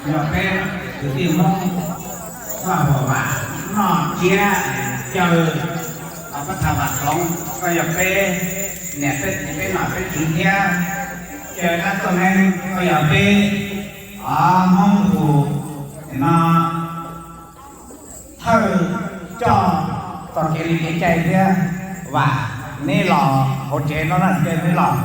Yog peb kwv tij Hmoob, koj ua vam noj tsiab caw Pab Tha Vam Toov, koj yog peb niam peb txiv peb nom peb tswv thiab, caw dab tuaj neeb, koj yog peb Hmoob tus no thawj coj txoj kev li kev cai thiab. Vam neb los hauv tsev no na, caw neb los.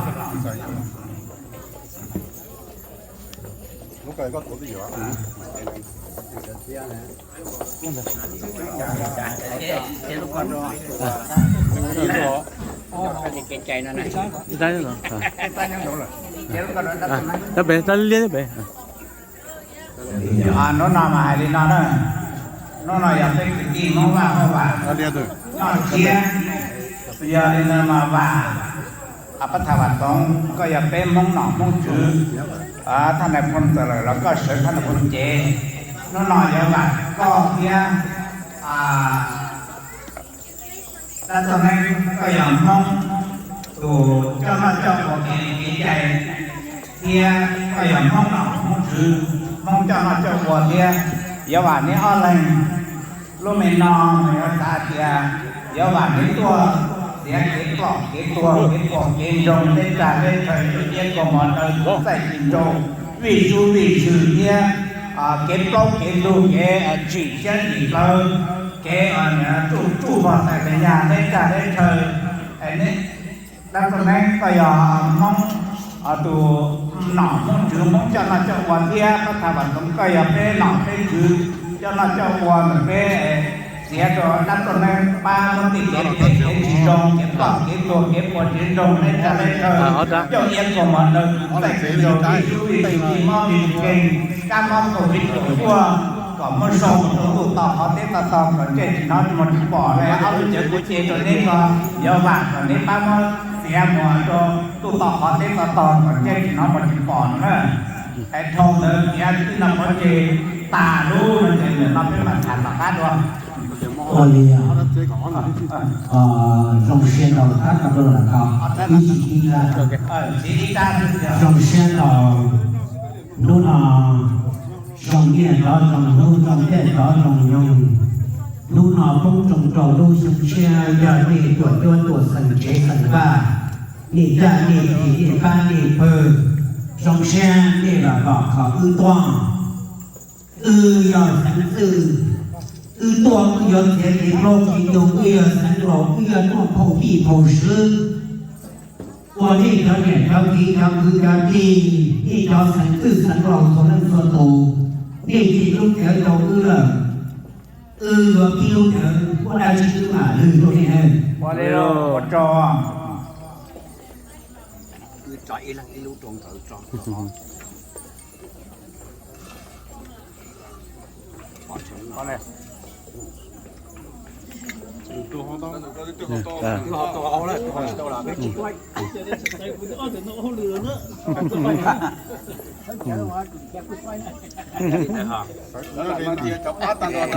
Hnub no mas hais li no na, hnub no yog peb kwv tij Hmoob Vaj Hmoob Vam noj tsiab, yog li no mas Vam, Pab Tha Vam Toov, koj yog peb Hmoob nom Hmoob tswv, thaj nais phoo txawm lawm los koj sawv thaj nais phoo cev, hnub no yuav vam koj thiab. Dab tuaj neeb, koj yog Hmoob tus coj noj coj ua kev li kev cai thiab, koj yog Hmoob nom Hmoob tswv, Hmoob coj noj coj ua thiab. Yuav vam neb ob leeg. Lub me no mas yuav xav tias yuav vam neb tuaj txiav kev ploj kev tuag kev puas kev ntsoog, neb tsa neb chaw, neb iab kua mov daw, txaij tsis nrau, vij sub vij sw thiab kev plaub kev ntug, kev tsim siab tsim plawv, kev tsuj tsuj pog tais tais nyag, neb tsa neb chaw. Dab tuaj neeb, koj yog Hmoob tus nom Hmoob tswv, Hmoob coj noj coj ua thiab. Pab Tha Vam Toov, koj yog peb nom peb tswv, coj noj coj ua ntawm peb, txiav rau dab tuaj neeb pab muab tej kev phem kev tsis zoo, kev ploj kev tuag kev puas kev ntsoog, neb tsa neb chaw, coj iab kua mov daw, txaij tsis nrau, vij sub vij sw, vij mob vij nkeeg, kab mob COVID kaum cuaj, kom muab sau mus rau ntuj to qhov teb to tog, kom ntsej tsis hnov muag tsis pom. Ob lub cawv kuv ce rau neb ko, yuav vam kom neb pab muab txiav mus rau ntuj to qhov teb to tog, kom ntsej tsis hnov muag tsis pom no na. Es dhau ntawd txiav tib no pov tseg tas lub no ces nim no peb mam tham tom qab dua. Ua li, zoo siab ntau, tab kab rau lam ko, ib tsis ib, zoo siab ntau. Hnub no zoo niaj tov zoo hnub, zoo tiaj tov zoo nyoog. Hnub no poob rau rau lub xyoo tshiab, yog nej tuam cuab tuam xeem tsev xeem vaj, nej caj nej tis, nej pab nej pawg, zoo siab nej los kom kho wb tuaj. Wb yog xeev txwj, wb tuaj wb yuav txiav kev plaub kev ntug, wb yog xeev laus wb yuav tuaj phauj tij phauj swb. Ua nej cov niam cov txiv cov kwv cov tij, nej cov xeev txwj xeev laus txhua leej txhua tus, nej tis lub cawv rau wb lawm, wb yuav pib lub cawv, muaj dab tsi wb mam lwg rau nej. Ua li, ua tsaug.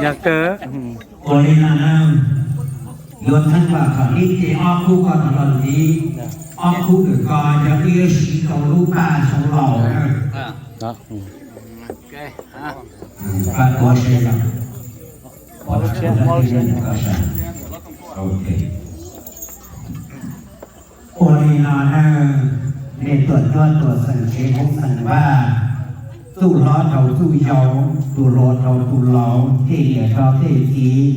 Yog kawg. Ua li no na, yuav txheeb vam kom neb ces ob khub ko los ntxiv, ob khub ntawm ko yog wb yuav siv rau lub paj xyoo laus na. Pab tuav seb, ua li no na, nej tuam cuab tuam xeem tsev Hmoob xeem Vaj, txuj hlob rau txuj yau, tus hluas rau tus laus, tej niam rau tej txiv,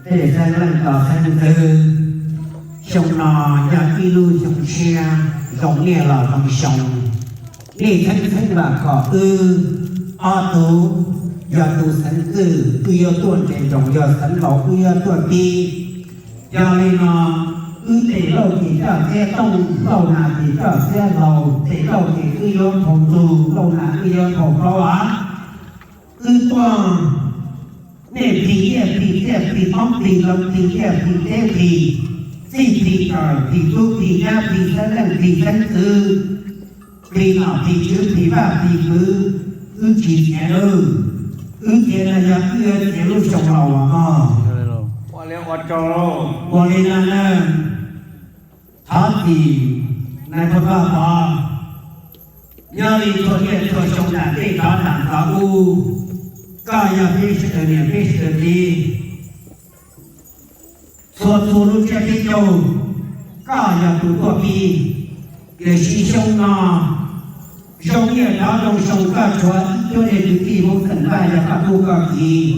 tej xeeb leej rau xeeb ntxwv, xyoo no yog ib lub xyoo tshiab, zoo niaj los zoo xyoo. Nej txheeb txheeb vam kom wb ob tug, yog tus xeev txwj wb yuav tuaj nres nroos, yog xeev laus wb yuav tuaj pib. Yog li no, wb tes lauj tes coj txiab tooj, lauj nas tes coj txiab hlau, tes lauj tes wb yuav phau ntug, lauj nas wb yuav phau plaub os. Wb tuaj, nej plig iaj plig txiaj plig poob plig loo plig liaj plig teb plig, txij plig kawm plig tub plig nyab plig xeeb leej plig xeeb ntxwv, plig nom plig tswv plig vaj plig kwv, wb tsis txiav lawm. Wb txiav no yog wb yuav txiav lub xyoo laus os mog. Ua li ua tsaug. Ua li no na, thov txim, nais phoo Vaj Pov, nyob li txhua tiaj txhua xyoo nram tej tov nram tov ub, Koj yog peb sawv daws niam peb sawv daws txiv, txhua txhua lub tsiab peb caug, koj yog tus tuaj pib. Tiam sis xyoo no, zoo nyiaj nrov zoo xyoo koj tshuav ib cuab niag kwv tij Hmoob Xeem Vaj yog koj tub koj kiv.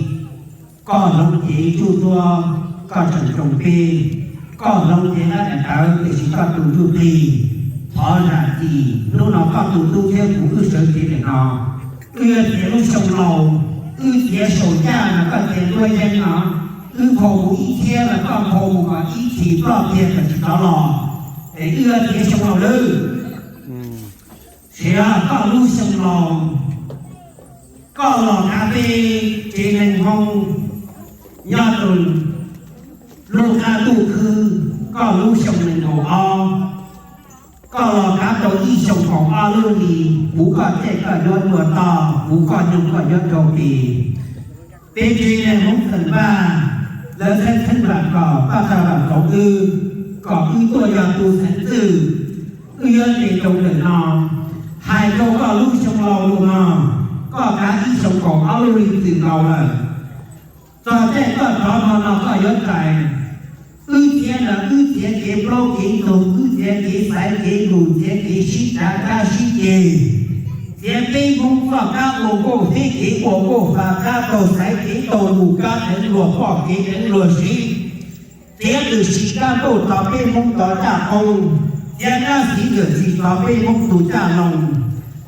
Koj hloov cev tsuj tsuab, koj tseem roos peb. Koj hloov cev dab daim tawv tiam sis koj tus ntsuj plig thov zam txim. Hnub no koj tus tub thiab kuv wb sawv cev ntawm no, wb yuav txiav lub xyoo laus, wb txiav saum yaj mas koj txiav nruab yeeb no, wb nphau mus ib txhiab mas koj nphau mus kom ib txhis ploj tiag kom tsis rov los, es wb yuav txiav xyoo laus lawm. Txiav koj lub xyoo laus, koj los kav peb tsev neeg Hmoob nyob rau lub qab ntuj khwb, koj lub xyoo nees nkaum ob, koj los kav tau ib xyoo kaum ob lub hli, puv koj caij koj yuav luag toj, puv koj nyoog koj yuav raug pes. Peb tsev neeg Hmoob Xeem Vaj, lawv txheeb txheeb vam kom pab tag vam txoov wb, kom wb tuaj yog tus xeev txwj, wb yuav nres rau ntawm no. Hais rau koj lub xyoo laus lus no, koj kav ib xyoo kaum ob lub hli txwm laus lawm. Txog caij koj rov hmo no koj yuav rais. Wb txiav ntawd wb txiav kev plaub kev ntug, wb txiav kev xaiv kev lus, txiav kev sib cav kab sib ceg, txiav peb Hmoob txoj kab ua nkauj, peb kev ua nkauj fa kab taug xaiv kev taug lus, kab deev luag poj kev deev luag siv. Txiav lwm sim kab npauj tso peb Hmoob tso caj qoob, txiav kab xis lwm sim tso peb Hmoob tus caj loos,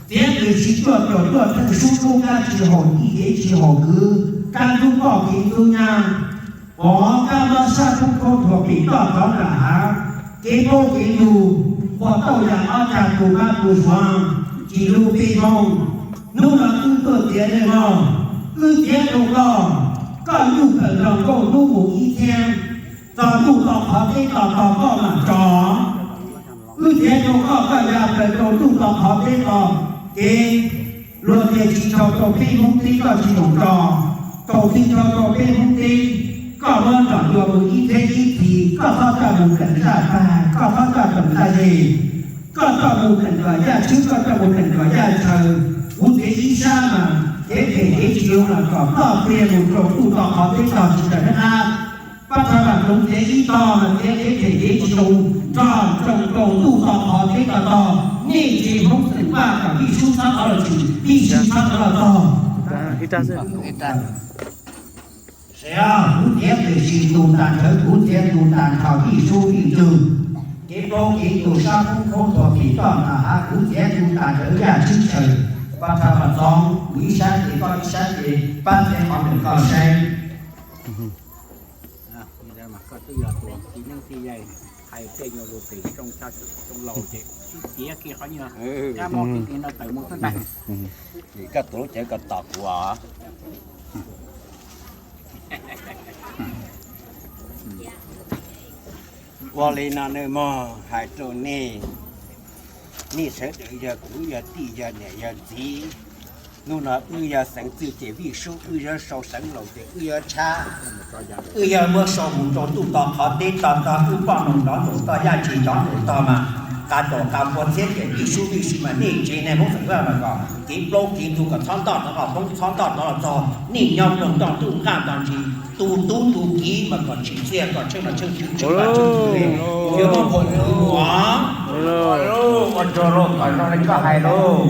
txiav lwm sim tuaj tuaj tuaj theej sub lub kab tsis haum yij kev tsis haum kwv, kab ntxub poj kev ntxub nyab, pov kab mob sab kub khaub thuas pim toj tov nram hav, kev paub kev lug, npua tauj yam ob cag tus mab tus suav, tsis lub peb Hmoob. Hnub no wb tuaj txiav nej mog, wb txiav rau koj, koj nyuj kawm nrog nkauj hnub mus ib txhiab, txog ntuj to qhov teb to tog koj mam tso. Wb txiav rau koj, koj ya plaws rau ntuj to qhov teb to kev, luag tias tsis tshau rau peb Hmoob teb koj tsis mus tso, tau tsis tshau rau peb Hmoob teb, koj muab nrom dua mus ib txhiab ib txhis, koj txhob coj mus keem zaj pag, koj txhob coj keem zaj zej, koj coj mus keem kom yaj tshwb, koj coj mus keem kom yaj tshaw. Kuv txiav ib sab mas kev phem kev tsis zoo los kom ploj pliag mus rau ntuj to qhov teb tog tsis raws nab qab. Pab thawj vam txoov txiav ib tog mas txiav kev phem kev tsis zoo nrog rau ntuj to qhov teb tog tog. Nej tsev Hmoob Xeem Vaj kom Vij Sub txhob rov los tshwm, Vij Sub txhob rov los txog. Kuv txiav tiam sis tus tas ntsawv, kuv txiav tus tas nrho Vij Sub Vij Tswv, kev plaub kev ntug sab kub khaub thuas pim toj nram hav, kuv txiav tus tas ntsawv yaj tshwb chaw. Pab thawj vam txoov, kuv ib sab ces koj ib sab ces pab txiav qhov ntawm koj saib. Koj twb yog tus txiv neeb txiv yaig, hais tej nyuag lus phem zoo tshaj zoo laus ces sib piav kiag qhov nyuag kab mob kiag no tawm mus xwb ntag. Ces koj tus lub cev koj tom kuv os. Ua li no nawb mog, hais rau nej, nej sawv daws yog kwv yog tij yog niam yog txiv. Hnub no wb yog xeev txwj ces Vij Sub wb yuav sau seev laus ces wb yuav tshab, wb yuav muab sau mus rau ntuj to qhov teb to tog, wb poj noog nrov nraum tog, yaj tsis nrov nraum tog mas, qas caum qas npua txhiab ces Vij Sub Vij Sub mas nej tsev neeg Hmoob Xeem Vaj mas kom kev plaub kev ntug kom txhob ntoj rov los poob, txhob ntoj rov los txog, nej nyob ploog nroj ntuj nqaj nroj ntsis, tus tub tus kiv mas kom tsim txiaj, kom tsheej los tsheej tswv, tsheej los tsheej tswv, yuav muab nphau khwv mus os. Ua tsaug lauj, kom zoo li koj hais lauj.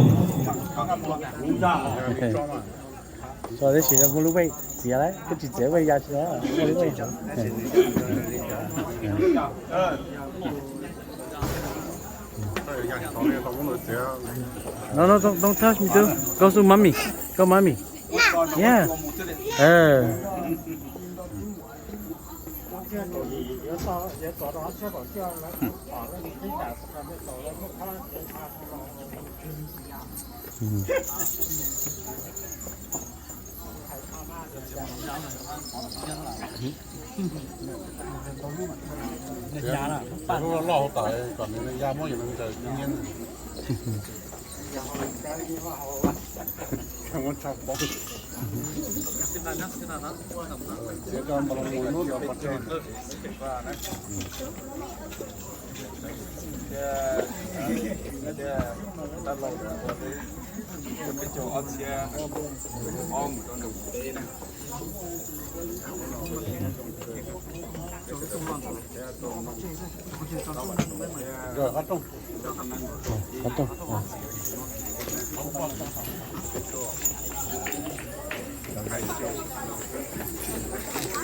Tso tab sis muaj lub vej txiav lawm, koj tsis txiav vej ya tsis tau, muaj lub vej. No, no, don't, don't touch me, dude. Go to mommy. Go, mommy. Yeah. Loj hauv tawm kom nws ya muab yus ntaws nyiab. Peb caug ob txhiab ob mus rau nram teb na.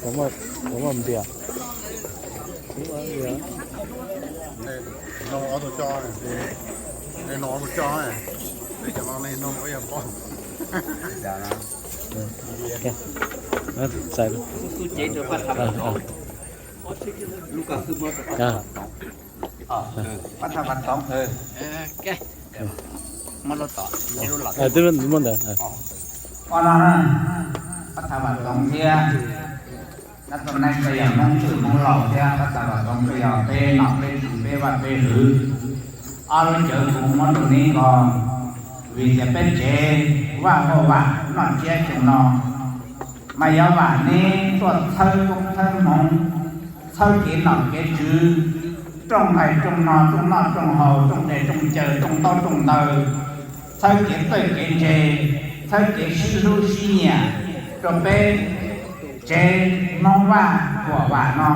Qhov rooj. Puas muaj npias? No ob tug coj, no ob tug coj, cov no no yog pob. Pab Thaj Vam Toov, muab lub tom, lub los, twb muab ntawd. Pab Thaj Vam Toov thiab, nab tom neej koj yog Hmoob Txwj Hmoob Laus thiab, Pab Thaj Vam Toov koj yog peb nom peb tswv peb vaj peb hwv. Ob lub cawv kuv muab rau neb ko, vim tias peb tsev vaj huaj vam noj tsiab xyoo no, mas yuav vam neb tuaj txhawb koob txhawb hmoov, txhawb kev nom kev tswv, rooj nqaij rooj no, rooj noj rooj haus, rooj dej rooj cawv, rooj ntaub rooj ntawv, txhawb kev txawj kev ntse, txhawb kev sib hlub sib nyiam rau peb tsev Hmoob Vaj huam vam no,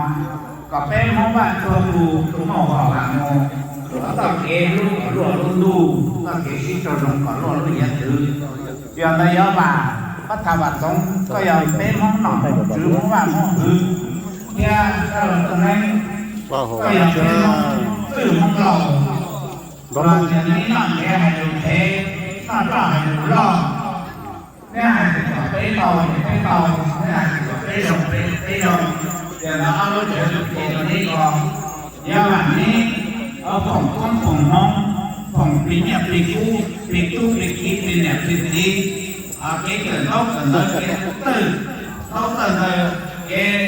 kom peb Hmoob Vaj txhua tus tsuas muaj huam vam mus, kom txoj kev hlub kom luaj lub ntuj, txoj kev sib raug zoo kom luaj lub hiav txwv. Yog ntawd yuav vam Pab Thaj Vam Toov, koj yog peb Hmoob nom Hmoob tswv Hmoob vaj Hmoob hwv, thiab Pab Thaj Vam Toov, koj yog peb Hmoob Txwj Hmoob Laus, los tias neb noj ntev hais lus ntev, noj roj hais lus loj. Neb hais tias kom peb tau ces peb tau, neb hais tias kom peb zoo peb, peb zoo. Ces lawv ob lub cawv ces rau neb ko, yuav vam neb foom koob foom hmoov, foom plig nyiaj plig kub, plig tub plig kiv, plig niam plig txiv, kev kawm ntaub kawm ntawv, kev txawj ntaub txawj ntawv, kev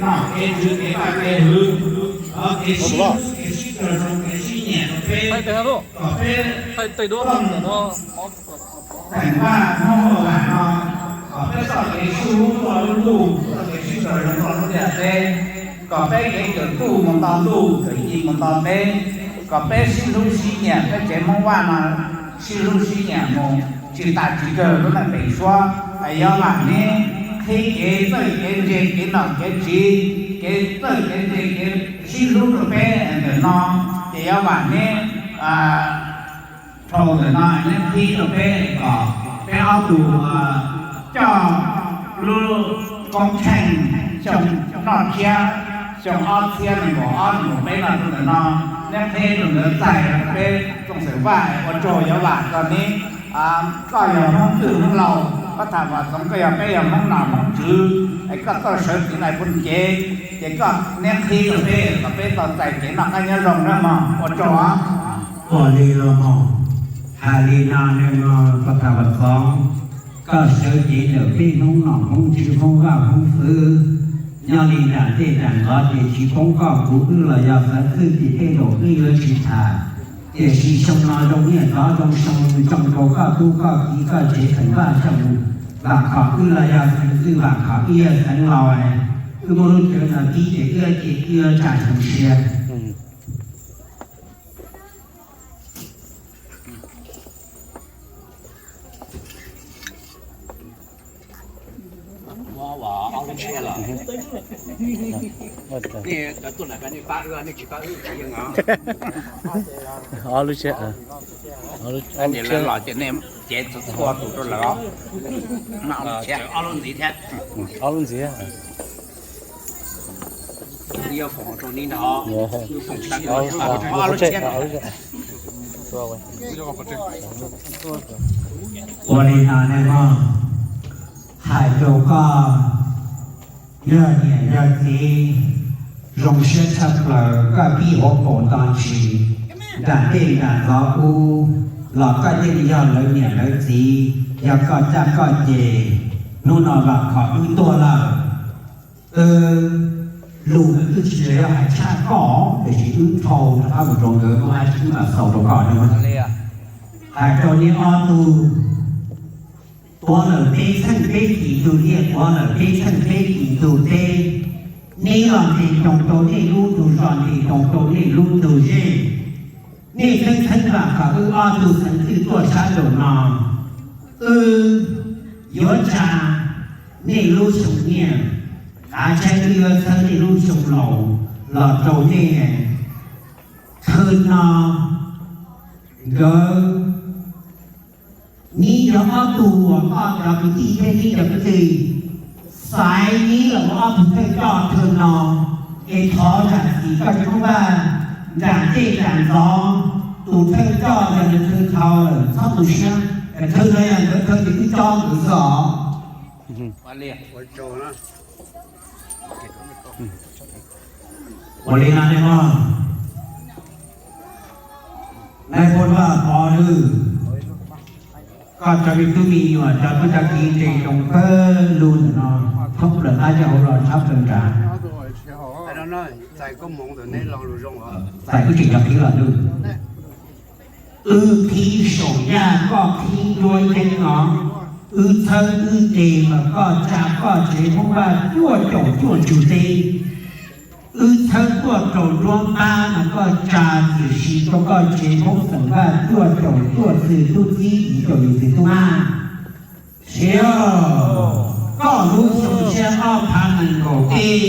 nom kev tswv, kev vaj kev hwv, kev sib hlub, kev sib raug zoo, kev sib nyiam rau peb, kom peb teem Vaj Hmoob Vaj no, kom peb txoj kev sib hlub luaj lub ntuj, txoj kev sib raug zoo luaj lub ntiaj teb, kom peb kev kawm ntuj mus nto ntuj, kawm ci mus nto teb, kom peb sib hlub sib nyiam, peb tsev Hmoob Vaj no sib hlub sib nyiam mus tsis tas tsis kawg lub neej pem suab. Yuav vam neb qhib kev txawj kev ntse, kev nom kev tswv, kev txawj kev ntse, kev sib hlub rau peb ntawm no, ces yuav vam neb dhau ntawm no neb qhib rau peb kom peb ob tug coj lub koob tsheej xyoo noj tsiab, xyoo ob txhiab nees nkaum ob nees nkaum peb no rau ntawm no, neb qhib rau ntawd txais rau peb Txooj Xwm Vaj. Ua tsaug, yuav vam txog neb koj yog Hmoob Txwj Hmoob Laus, koj tham Vam Txoov koj yog peb yog Hmoob nom Hmoob tswv, es koj txoj sawv txiv nais phoo cev, ces koj neb qhib rau peb kom peb tau txais kev noj qab nyob zoo na mog. Ua tsaug os. Ua li los mog, hais li no ne mog, koj tham Vam Txoov, koj sawv cev ntawm peb Hmoob nom Hmoob tswv Hmoob vaj Hmoob hwv, nyob li nram tej nram ntxov ces tsis poob koj kuv wb los yog xeev twj ces tej zaum wb yuav tsis tham. Tiam sis xyoo no zoo niaj hnub zoo xyoo zoo rau koj tub koj kiv koj tsev xeem Vaj xyoo, vam khom wb los yog xeev twj, vam khom wb yog xeev laus, wb muab lub cawv no kib ces wb ces wb yuav tsa zoo siab. Ob lub tsiab, ob lub tsiab. Los ces nej cev txhua tus rau lawv. Ob lub ntxiv thiab. Ob lub ntxiv. Ua li no ne mog, hais rau koj, yog niam yog txiv zoo siab tshaj plaws, koj pib hauv paus nto ntsis, nram tej nram ntxov ub los koj yeej yog lawv niam lawv txiv, yog koj caj koj ces. Hnub no vam khom wb tuaj lawm. Lus no twb tsis yog hais tshaj koj, tiam sis wb dhau rov qab mus rau nkawd, muab dab tsi wb mam xaus rau koj no. Hais rau neb ob tug, tuav lawm peb txheej peb kis ntug liaj, tuav lawm peb txheej peb kis ntug teb. Neb los nres nroos rau nej lub ntug zos, nres nroos rau nej lub ntug zej. Nej txheeb txheeb vam khom wb ob tug xeev twj tuaj sab nraum no. Wb yuav tsa nej lub xyoo nyiaj, qav tshaib wb yuav txhawb nej lub xyoo laus los rau nej. Thawj no nkawd nib yog ob tug uas koj cov kwv tij thiab nib cov kwv tij xaiv nib los ua ob tug thawj coj thawj no, es thov zam txim koj cov Hmoob Vaj nram tej nram ntxov, tus thawj coj yog nws thawj dhau lawm txhob tu siab, thawj no yog nkawd thawj ces wb cob nkawd xwb os. Ua li no nej mog, nais phoo Vaj Pov Lwm, koj cov me tub me nyuam cov tub cov kiv nres zoo pawg lug ntawm no, thoob plaws qab zej hauv zos tshab plaws nrad, txais wb tseem cov qhib los lwm. Wb qhib saum yaj koj qhib nruab yeeb no, wb txhawb wb tes mas koj tsa koj tsev Hmoob Vaj cuaj caum cuaj tug teb. Wb txhawb tuaj rau nruab npab mas koj tsa, tiam sis rau koj tsev Hmoob xeem Vaj cuaj caum cuaj tug tub txib, yim caum yim tug tub mab. Siab, koj lub xyoo tshiab ob phav nees nkaum peb,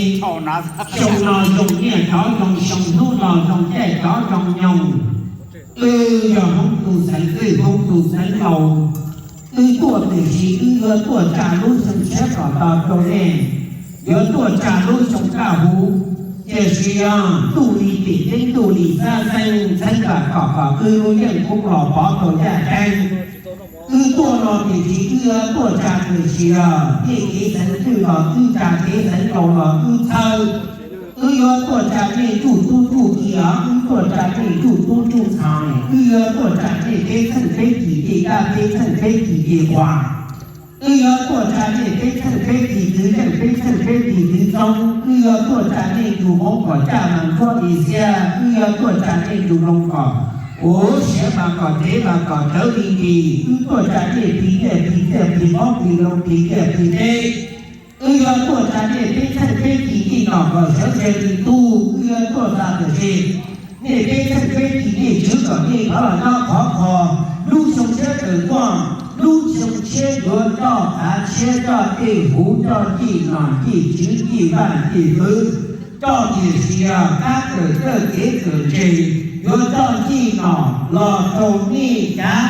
xyoo no zoo nyiaj cov zoo xyoo, hnub no zoo caij cov zoo nyoog. Wb yog Hmoob tus xeev twj, Hmoob tus xeev laus, wb tuaj tiam sis wb yuav tuaj tsa lub xyoo tshiab kom tau rau nej, yuav tuaj tsa lub xyoo kaj huv, tiam sis yog ntuj li pim teb ntuj li xab xeeb txheeb vam kom kom wb lub yeej kub los pov tau yaj ceeb. Wb tuaj no tiam sis wb yuav tuaj tsa tiam sis yog nej kev xeev twj los wb tsa, kev xeev laus los wb txhawb. Wb yuav tuaj tsa nej ntsuj tub ntsuj ki os, wb tuaj tsa nej ntsuj tub ntsuj ntxhais, wb yuav tuaj tsa nej peb txheej peb kis tej dab, peb txheej peb kis tej quas. Wb yuav tuaj tsa nej peb txheej peb kis txwv zeej, peb txheej peb kis txwv txoob, wb yuav tuaj tsa nej tus hmoov kom caj mas ntsuab li xiab, wb yuav tuaj tsa nej tus loo kom uv siav mas kom tev mas kom tawv li ntis, wb tuaj tsa nej plig nyiaj plig txiaj plig mob plig loo plig ntiaj plig teb. Wb yuav tuaj tsa nej peb txheej peb kis tej nom kom sawv tsees li tub, wb yuav tuaj xa tiam sis nej peb txheej peb kis nej tswv kom nej rov los nyob khov kho. Lub xyoo tshiab tawm tuaj, lub xyoo tshiab yuav coj qav tshiab, coj dej huv, coj yij nom yij tswv yij vaj yij txwv, coj tiam sis yog kab kawm txawj kev kawm ntse, yuav coj yij nom los rau nej cav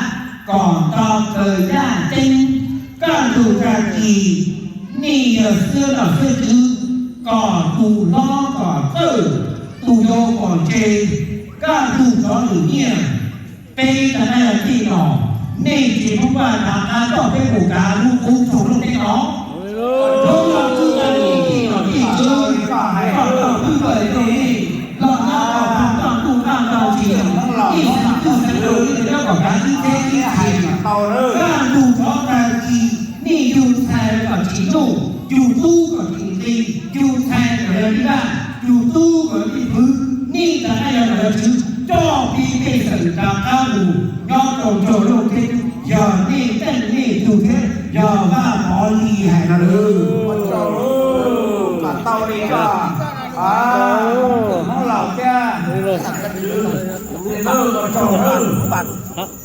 kom nto kaw yaj ceeb. Kaj ntug tag kis nej yog xwb nom xwb tswv, kom tus hlob kom txawj, tus yau kom ntse, kaj ntug rov lwm nyiaj. Peb tag nab yog yij nom, nej tsis pub Vaj Nab Qab coj peb mus kav lub qub tsaug lub teb no. Rov los wb yij nom yij tswv, koj tau pub kawm rau nej los nyob kom tau ntuj kaj nto tsis, nej xeev twj xeev laus nej nyob kom kav ib teb ib txhia. Kaj ntug rov tag kis nej yug ntxhais kom tsis nuj, yug tub kom tsis nqi, yug ntxhais kom yog yij vaj, yug tub kom yog yij hwv. Nej tag nab yog nom yog tswv, coj peb pej xeem rov qab mus nyob rau tsaug lub teb, yog nej teej nej tug thiab yog Vaj Pov Lis hais no lawm. Tau li koj, Hmoob laus thiab,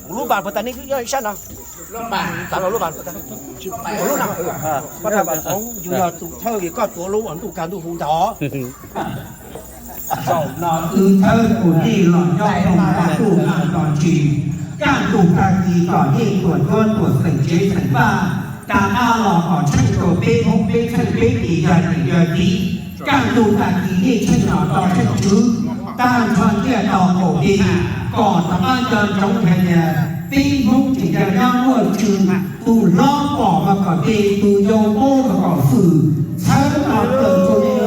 kuv lub pas puas tas nej yog ib sab no. Lub pas, lub pas, yus yog tus thawj koj tuav lub ua ntuj kaj ntuj huv ntag. Zaum no wb thawb kuv nej los nyob rau kaj ntuj kaj nto tsis, kaj ntug tag kis kom nej tuam cuab tuam xeem tsev xeem vaj, rov qab los kom tsheej rau peb Hmoob peb txheej peb kis yog niam yog txiv. Kaj ntug tag kis nej tsheej nom tau tsheej tswv, tag nrho ntiaj teb qaum pes, kom rov qab nco ntsoov hais tias peb Hmoob tseem nco nyob muaj tswv. Tus hlob pom mas kom tes, tus yau paub mas kom fwm, txhawb no kawm rau nej,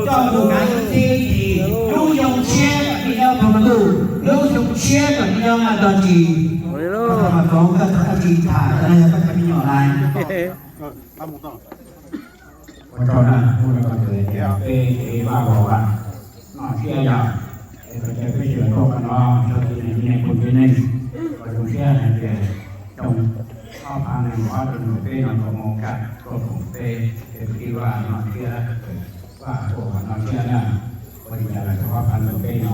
coj mus kav ib teb ces lub xyoo tshiab kom nej nyob pawg ntuj, lub xyoo tshiab kom nej nyob nqaj nto tsis. Tsis tham, yog koj cov me nyuam lais. Ua tsaug na, ua tsaug tias peb kev vaj vov vam no thiab yog es peb tseem tuaj qhov no, txog tus niam txiv neej phooj ywg neej, ua zoo siab hais tias xyoo ob phav nees nkaum ob rau nees nkaum peb no tau mus kaj tuaj koom peb es kwv tij vaj no thiab vaj tuaj qhov no thiab na. Ua li cas los xyoo ob phav nees nkaum peb no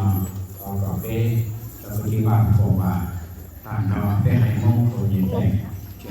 thov kom peb cov kwv tij vaj tuaj vaj tag nrho peb haiv Hmoob tau nyias ceem, tsis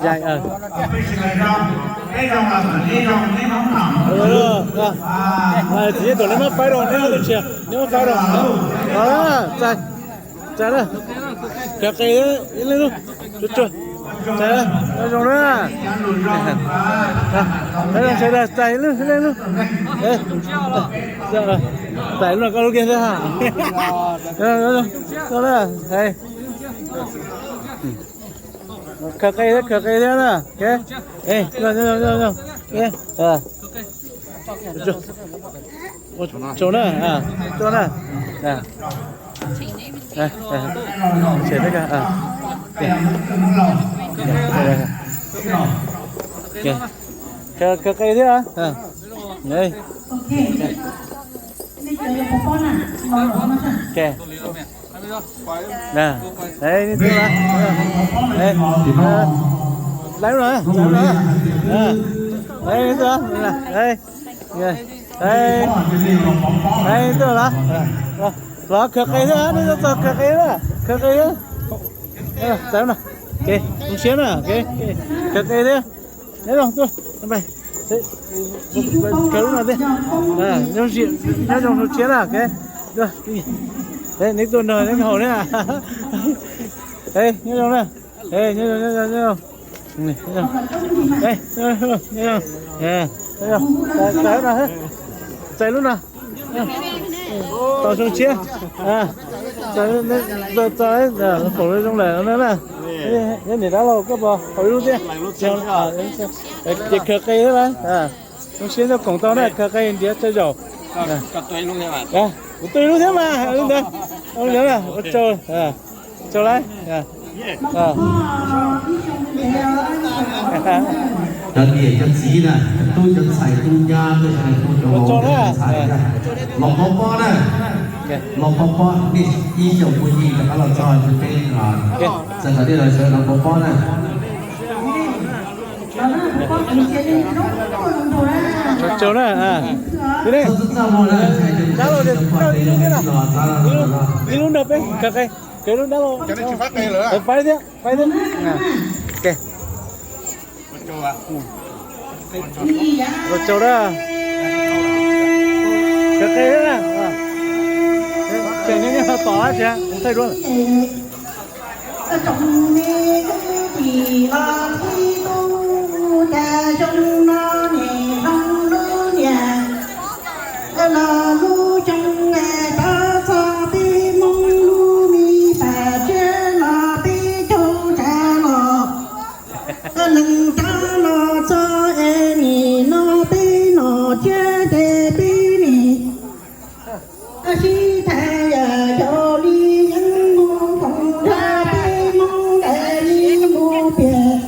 Txiv Yeej Tuam, neb muab faib rau, neb ob tug tshiab, neb muab faib rau. Txais, txais na, khaws qe ib leeg lub, tsuag tsuag, txais, nyob zoo na. Nyob zoo sawv daws, txais ib leeg, ib leeg lub. Txais lub no koj lub kiag thiab ha. Khaws qe thiab, khaws qe thiab na. Tsaug na, tuaj na. Khaws qe thiab. Nej tuaj lawm, txais lub no, txais lub no. Nej tuaj, nej tuaj lawm. Los khaws qe thiab, nej tuaj txog khaws qe thiab, khaws qe thiab. Txais lub no, zoo siab na, khaws qe thiab. Nyob zoo tuaj, khaws lub no thiab. Nyob zoo zoo siab na. Neb tuaj nrog neb haus thiab. Nyob zoo na. Nyob zoo, nyob zoo, nyob zoo. Txais lub no, txais lub no. Tau zoo siab. Txais, txais, koom zoo lawm na. Neb niam dab laug koj puas haus ib lub thiab? Ces khaws qe thiab. Zoo siab nyob koom tau na, khaws qe ntiav tsawg zaus. Kuv tuaj ib lub thiab mas. Ua tsaug, ua tsaug lawm. Cov niam cov txiv na, cov tub cov ntxhais tub nyab, ua tsaug na. Los pov pob na. Los pov pob nej ib xyoos kuj yig rov qab los txog peb txog kom nej los sawv los pov pob na. Tsaug na. Ib lub nrog peb, kev lub nrog peb, kev lub nrog peb, faib thiab, faib thiab. Los tsaug na. Kev qe na. Tseem nyob nyob tom dab tsi kuv thaij duab. Tsoom me kwv tij los txhib tub, cas xyoo no niam zoo lub niam, los lub xyoo rov txog peb Hmoob lub me pam tsiab los peb caug tsav los, nees rov los txog es nim no peb nom tsiab ces peb nim sib tham yam yog li yeeb mus koom nrog peb Hmoob daim li mus piam.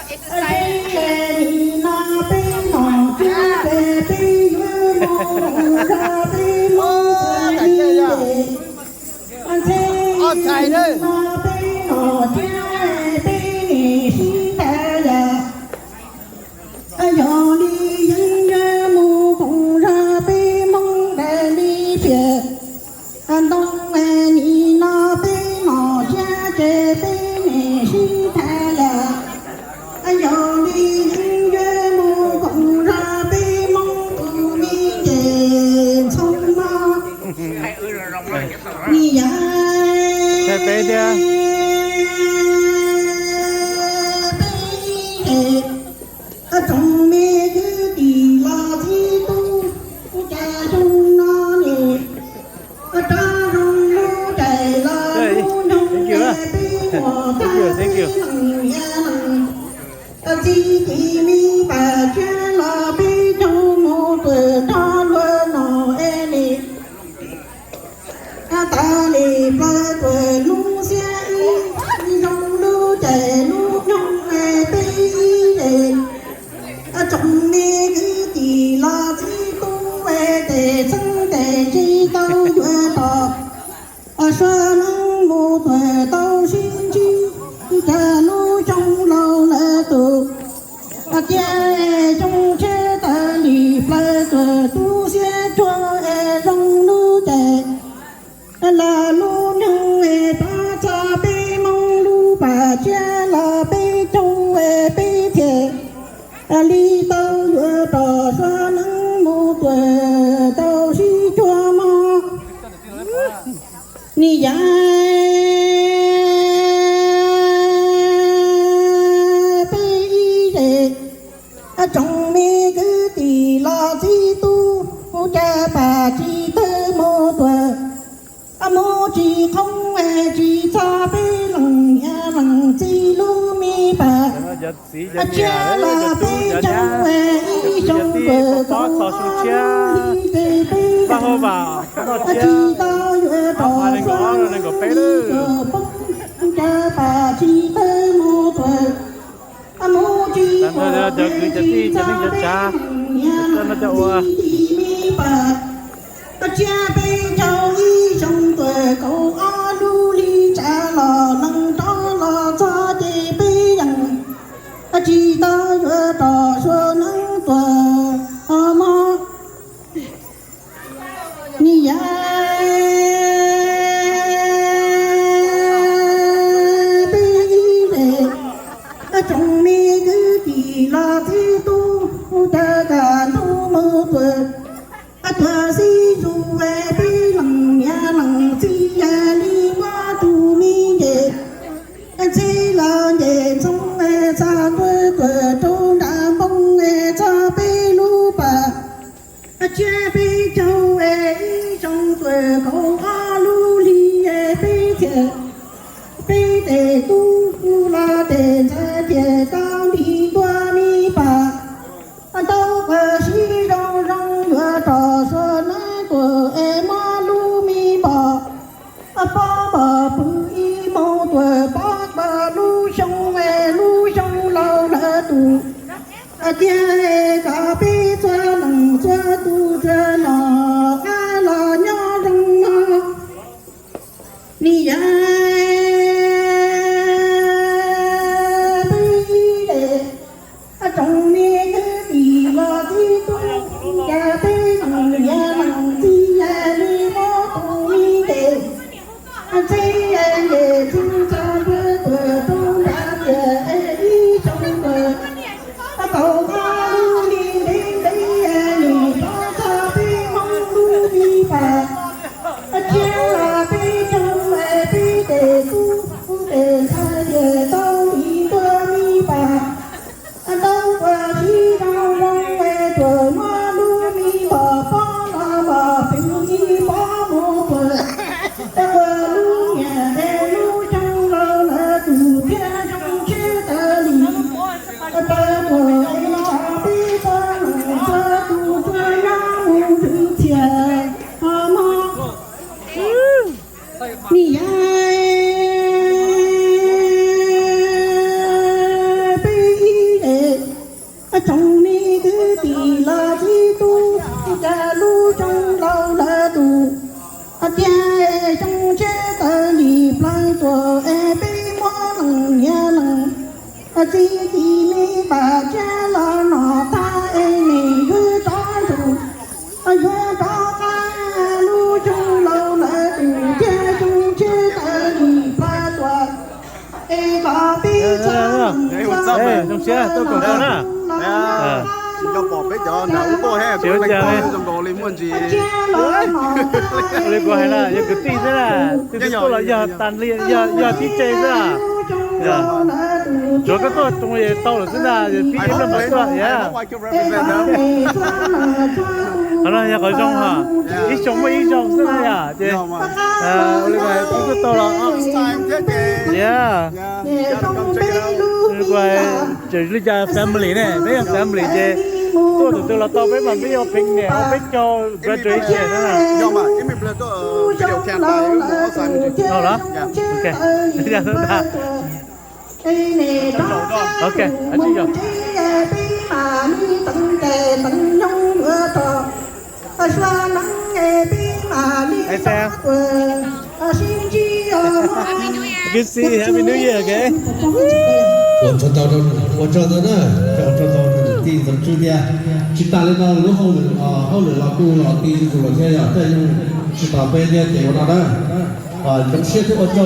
Sib es nim no peb nom tsiab ces peb yuav mus koom nrog peb Hmoob daim li es. Ntxhe no peb nom tsiab peb nim sib tham yam yog li yeeb yuav mus koom nrog peb Hmoob daim li piam. Ntoo es nim no peb nom tsiab ces peb nim sib tham yam yog li yeeb yuav mus koom nrog peb Hmoob tus me ces ntxhoo no. Ni yam peb thiab. Peb tsoom me kwv tij los txhib tub, cas xyoo no nim rov zoo lub caij los lub nyoog es peb muam tag peb leej niam leej txiv, txiv me pam tsiab los peb caug mus tuam nrog luag nom es nim tas li plaws tuam lub xiab ib zoo lub caij lub nyoog es peb ib es tsoom me kwv tij los txhib tub es tes txheeb tes tsis tau yuav tom suav neeb mus tuam tau sib ntsib, cas lub xyoo laus lawm tus tiaj xyoo tshiab tas li plaws tuam lub xiab cuag es zoo lub caij los lub nyoog es rov txog peb Hmoob lub pam tsiab los peb caug es peb thiaj li tau yuav tom suav neeb mus tuam tau sib cuag mog. Ni yam peb ib zes tsoom me kwv tij los txhib tub, mus cas pam tsis tawg mus tuam, mus tsis qhoob es tsis txog peb leej niam leej txiv lub me pam tsiab los peb caug es ib xyoo tuam kaum ob lub hli ces peb tsis tau yuav rau suav neeb tuam poob, cas pam tsis tawg mus tuam, mus tsis qhoob es tsis txog peb leej niam leej txiv me pam tsiab peb caug ib xyoo tuam kaum ob lub hli tsav los nees rov los txog ces peb yeej tsis tau yuav rau suav neeb tuam mog. Ni yam peb ib zes tsoom me kwv tij los txhib tub, cas kaj ntug mus tuam, tuam xib zus es peb leej niam leej txiv yam li muab tus me nce ntxhib los nce ntxhoo es txog tuam tuam rau nram npoo es txog peb lub pam tsiab peb caug es ib xyoo tuam kaum ob lub hli es peb thiaj peb tes tub los tes ntxhais thiaj tau nti ntua me pam ntau kawg sib zoo zoo yuav rau suav neeb tuam es muab lub me npom pob npom pw ib hmos tuam pob npom lub xyoo es lub xyoo laus lawm tus tiag es kom peb txhua leej txhua tus tsuas nom qab los nyob zoo no. Txij es txij txog ntua tuaj rau nram tiaj es ib xyoo tuaj, kaum ob lub me ntev ntev nim rov txog peb Hmoob lub me pas. Tsiab los peb tsoog es peb tes kub tes ntxhais es tau ib ntua me pas. Ntau uas sib zoo zoo es tuaj muab lub me npom pob los los pem ib pob mus tuaj. Tab ua lub niam es lub xyoo laus lawv tus thiaj zoo siab tas li. Tau tuaj es tso peb txhua leej txhua tus txhua nyob mus ntxhw txhia ho mog. Ni yam peb ib tsoom me kwv tij los txiv tub, cas lub xyoo laus lawv tus tiag xyoo tshiab taw li plaws tuaj es peb muab leej niam leej txiv tis me pas tsiab los no tag es nim yuav rov ntsuj, yuav rov qab lub xyoo laus lawv tus tiag xyoo tshiab taw li plaws tuaj es kom peb txhua leej txhua tus zoo siab tuaj koom tos na. Tsis nco pom peb cov nram ub tuaj he, zoo nkaus li muaj ntsis. Li kuv hais na, yog kwv tij xwb na, twb tsis tuaj los yog tas li, yog tib ce xwb na. Tsuav koj tuaj tau lawm xwb na, yog tib ce mam tuaj. Qhov no yog qhov zoo ha, ib xyoo muaj ib zaug xwb na yom, ces li kuv hais twb tuaj tau los. Tseem li cas family ne, peb yog family ces tuaj tus twg los tau, peb mas peb yuav pheej niam peb caug graduation na. Los, ok, ok, Good to see you. Happy New Year, okay? Ua tsaug ntau, ua tsaug ntau na, ua tsaug ntau rau niam tij Ntxoov Tswb thiab. Tsis tas li no lub hauj lwm, hauj lwm los kuj los ti rau kuv lawm thiab yom, tej yog tsis tas peb thiab ces ua no na. Zoo siab thiab ua tsaug.